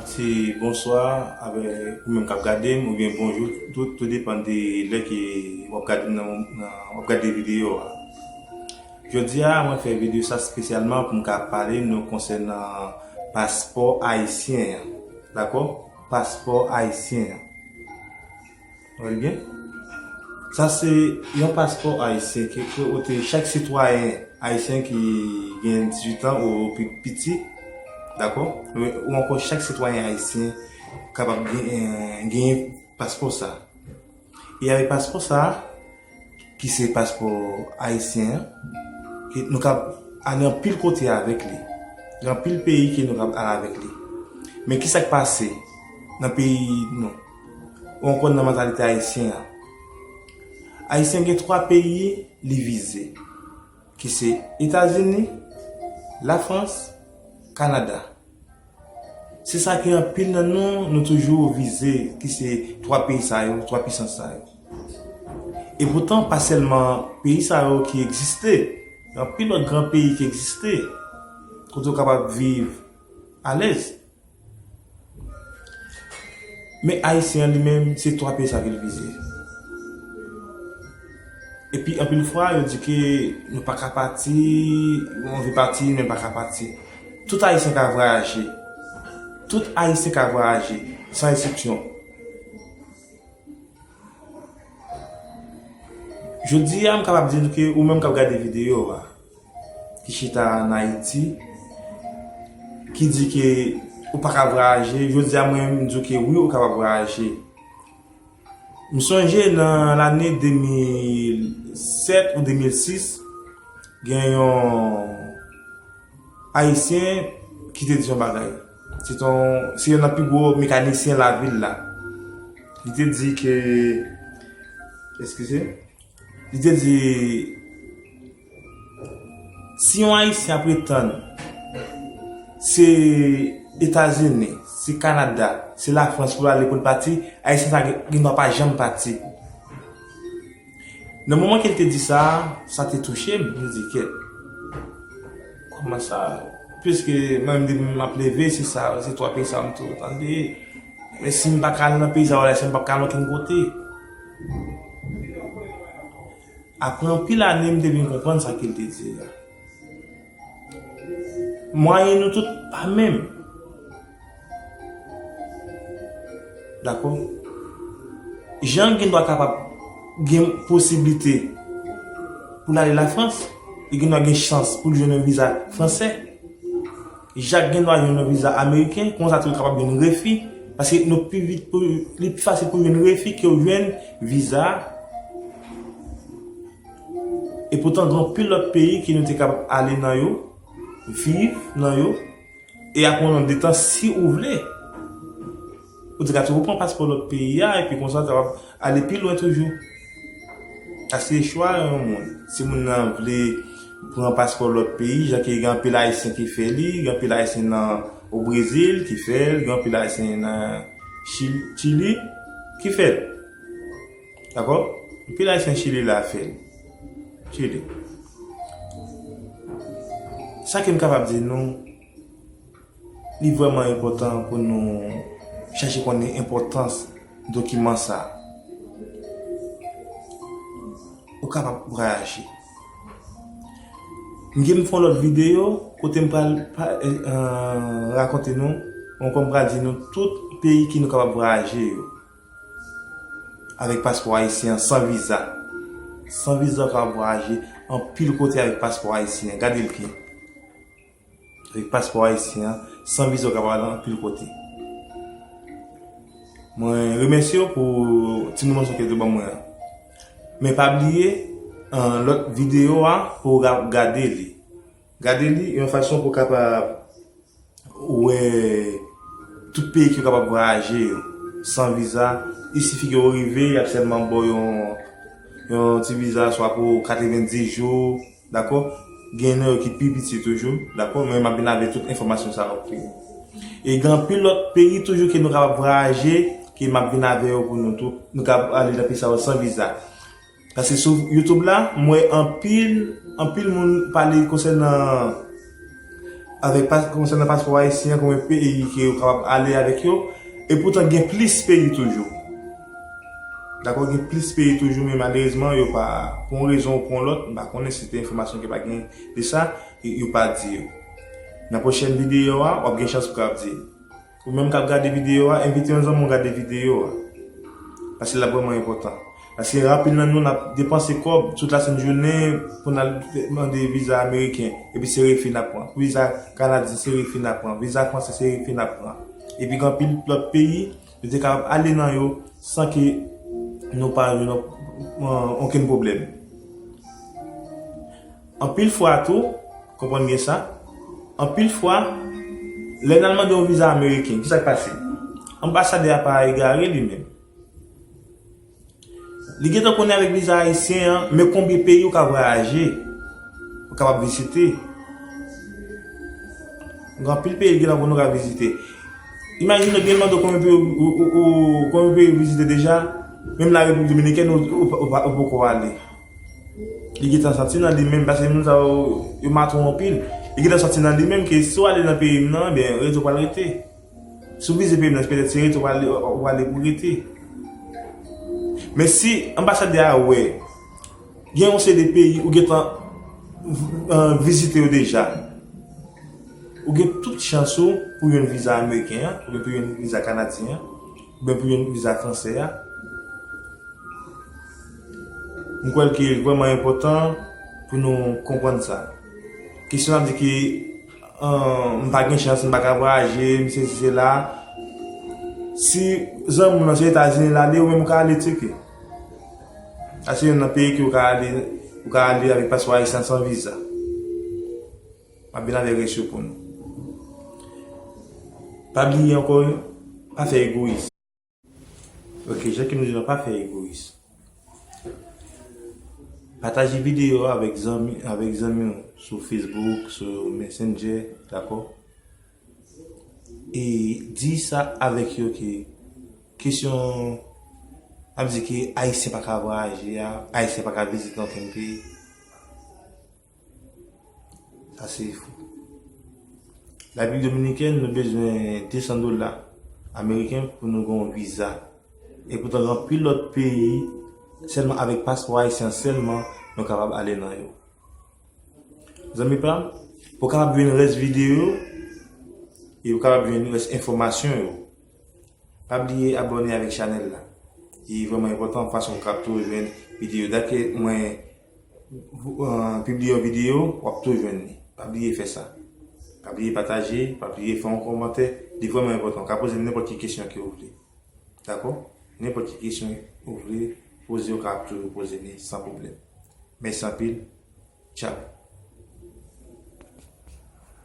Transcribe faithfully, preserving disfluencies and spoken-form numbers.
Ti bonswa avèk ou menm k ap gade m, oubyen bonjou, tout, tout depann de lè ke w ap gade m nan, nan, w ap gade videyo a. Jodi a, mwen fè videyo sa espesyalman pou m ka pale nou konsènan paspò ayisyen an. Dakò? Paspò ayisyen an. Wè l byen? Sa se yon paspò ayisyen ki pou ôte chak sitwayen ayisyen ki gen dizuit an ou pi piti, dakò? Ou ankò chak sitwayen ayisyen kapab gen, genyen paspò sa. E avèk paspò sa, ki se paspò ayisyen an, ke nou kab ale anpil kote avèk li. Gen anpil peyi ke nou kab ale avèk li. Men ki sa k pase nan peyi nou? Ou ankò nan mantalite ayisyen an. Ayisyen gen twa peyi li vize, ki se Etazini, Lafrans, Kanada. Se sa ke anpil nan nou, nou toujou vize, ki se twa peyi sa yo, twa pisans sa yo. E poutan, pa sèlman peyi sa yo ki egziste, gen anpil lòt gran peyi ki egziste, kote w kapab viv alèz. Men Ayisyen an li menm, se twa peyi sa ke l vize. Epi anpil fwa, yo di ke nou pa ka pati, nou anvi pati, men pa ka pati. Tout Ayisyen ka vwayaje. Tout Ayisyen ka vwayaje, san eksepsyon. Jodi a, m kapab di nou ke ou menm k ap gade videyo a, ki chita ann Ayiti, ki di ke ou pa ka vwayaje, jodi a mwen menm m di w ke wi, ou kapab vwayaje. M sonje nan lane de mil sèt ou de mil sis, gen yon Ayisyen ki te di yon bagay. Se ton, se youn nan pi gwo mekanisyen lavil la. Li te di ke, eskize, li te di, si yon Ayisyen ap pretann se Etazini, se Kanada, se Lafrans pou l ale pou l pati, Ayisyen sa gen, gen dwa pa janm pati. Nan moman ke l te di sa, sa te touche m. M di, kèt, kòman sa? Piske mwen menm depi m ap leve, se sa, se twa peyi sa m toujou tande. Men si m pa ka al nan peyi sa yo la, si m p ap ka al okenn kote. Apre anpil ane, m te vin konprann sa ke l te di a. Mwayen nou tout pa menm. Dakò? Jan gen dwa kapab gen posiblite pou l ale Lafrans, li gen dwa gen chans pou l jwenn yon viza fransè. Jak gen dwa jwenn yon viza ameriken, konsa tou li kapab jwenn refi, paske nou pi vit pou, li pi fasil pou jwenn refi ke w jwenn viza. E poutan, gen anpil lòt peyi ke nou te kapab ale nan yo, viv nan yo, e apre yon de tan, si ou vle, ou te ka toujou pran paspò lòt peyi a, epi konsa, ou kapab ale pi lwen toujou. Sa se chwa yon moun. Si moun nan vle pran paspò lòt peyi, jan ke gen anpil Ayisyen ki fè li, gen anpil Ayisyen nan, o Brezil ki fè l, gen anpil Ayisyen nan Chil-, Chili ki fè l. Dakò? Anpil Ayisyen Chili la fè l. Chili. Sa ke m kapab di nou, li vrèman enpòtan pou nou chache konnen enpòtans dokiman sa a. Ou kapab vwayaje. M gen m fè yon lòt videyo kote m pral pa, eh, eh, rakonte nou, ankò m pral di nou tout peyi ke nou kapab vwayaje yo. Avèk paspò ayisyen an, san viza. San viza, w kapab vwayaje anpil kote avèk paspò ayisyen an. Gade l byen. Avèk paspò ayisyen an, san viza, w kapab al anpil kote. Mwen remèsye w pou ti moman sa ke w te ban mwen an. Men pa bliye, eh, lòt videyo a, pou w ga-, gade li. Gade li yon fason pou w kapab wè tout peyi ke w kapab vwayaje yo, san viza. Il sifi ke w rive, y ap sèlman ba w yon, yon ti viza, swa pou katrevenndis jou, dakò? Gen nan yo ki pi piti toujou, dakò? Men m ap vin avèk tout enfòmasyon sa yo pou ou. E gen anpil lòt peyi toujou ke nou kapab vwayaje, ke m ap vin avè yo pou nou tou. Nou kapab ale nan peyi sa yo san viza. Paske sou YouTube la, m wè anpil, anpil moun pale konsènan avèk pas, konsènan paspò ayisyen an, konbyen peyi ke yo kapab ale avèk yo, e poutan gen plis peyi toujou. Dakò, gen plis peyi toujou, men malerezman, yo pa, pou yon rezon ou pou yon lòt, m pa konnen si se te enfòmasyon ke pa gen de sa, yo, yo pa di yo. Nan pwochèn videyo a, w ap gen chans pou kapab di. Ou menm k ap gade videyo a, envite yon zanmi w gade videyo a. Paske l ap vrèman enpòtan. Paske anpil nan nou, n ap depanse kòb tout lasent jounen pou n al mande viza ameriken. Epi se refi n ap pran. Viza kanadyen, se refi n ap pran. Viza fransè, se refi n ap pran. Epi gen anpil lòt peyi, nou te kapab ale nan yo san ke nou pa jwenn, euh, okenn pwoblèm. Anpil fwa tou, konprann byen sa, anpil fwa, lè n al mande yon viza ameriken, kisa k pase? Anbasadè a pa egare li menm. Li gentan konnen avèk viza ayisyen an, men konbyen peyi ou ka vwayaje, ou kapab vizite. Gen anpil peyi li gentan konnen ou ka vizite. Imajine w gen mande w konbyen peyi ou, ou, ou, ou, konbyen peyi ou vizite deja, menm la Repiblik Dominikèn ou, ou, ou, ou poko ale. Li gentan santi nan li menm, paske moun sa yo, yo matwon anpil. Li gentan santi nan li menm ke si w ale nan peyi m nan, ebyen, rete w pral rete. Si w vize peyi m nan, petèt se rete w pral, w pral pou rete. Men si anbasadè a wè, gen yon seri de peyi ou gentan, euh, vizite yo deja, ou gen tout chans ou pou jwenn viza ameriken an, oubyen pou jwenn viza kanadyen an, oubyen pou jwenn viza fransè a. M kwè ke li vrèman enpòtan pou nou konprann sa. Kesyon ap di ke, euh, m pa gen chans, m pa ka vwayaje, m sesi, sela. Si zanmi w nan se Etazini l ale, ou menm ou ka ale tcheke. Sa se youn nan peyi ke ou ka ale, ou ka ale avèk paspò ayisyen san viza. M ap vin avèk rès yo pou nou. Pa bliye ankò, pa fè egoyis. Ok, jan ke m di nou, pa fè egoyis. Pataje videyo a avèk zanmi, avèk zanmi w sou Facebook, sou Messenger, dakò? E di sa avèk yo ke kesyon ap di ke Ayisyen pa ka vwayaje a, Ayisyen pa ka vizite okenn peyi. Sa se fou. Repiblik Dominikèn, nou bezwen de san dola ameriken pou nou gen yon viza. E poutan, gen anpil lòt peyi, sèlman avèk paspò ayisyen sèlman, nou kapab ale nan yo. Zanmi pa m, pou w kapab jwenn rès videyo, e pou w kapab jwenn rès enfòmasyon yo, pa bliye abòne avèk chanèl la. Li vrèman enpòtan fason w ka toujou jwenn videyo. Dèke mwen, euh, pibliye yon videyo, w ap toujou jwenn li. Pa bliye fè sa. Pa bliye pataje, pa bliye fè yon kòmantè. Li vrèman enpòtan. Ou ka poze m nenpòt ki kesyon ke w vle. Dakò? Nenpòt ki kesyon ou vle poze, ou ka toujou poze li san pwoblèm. Mèsi anpil. Tchao.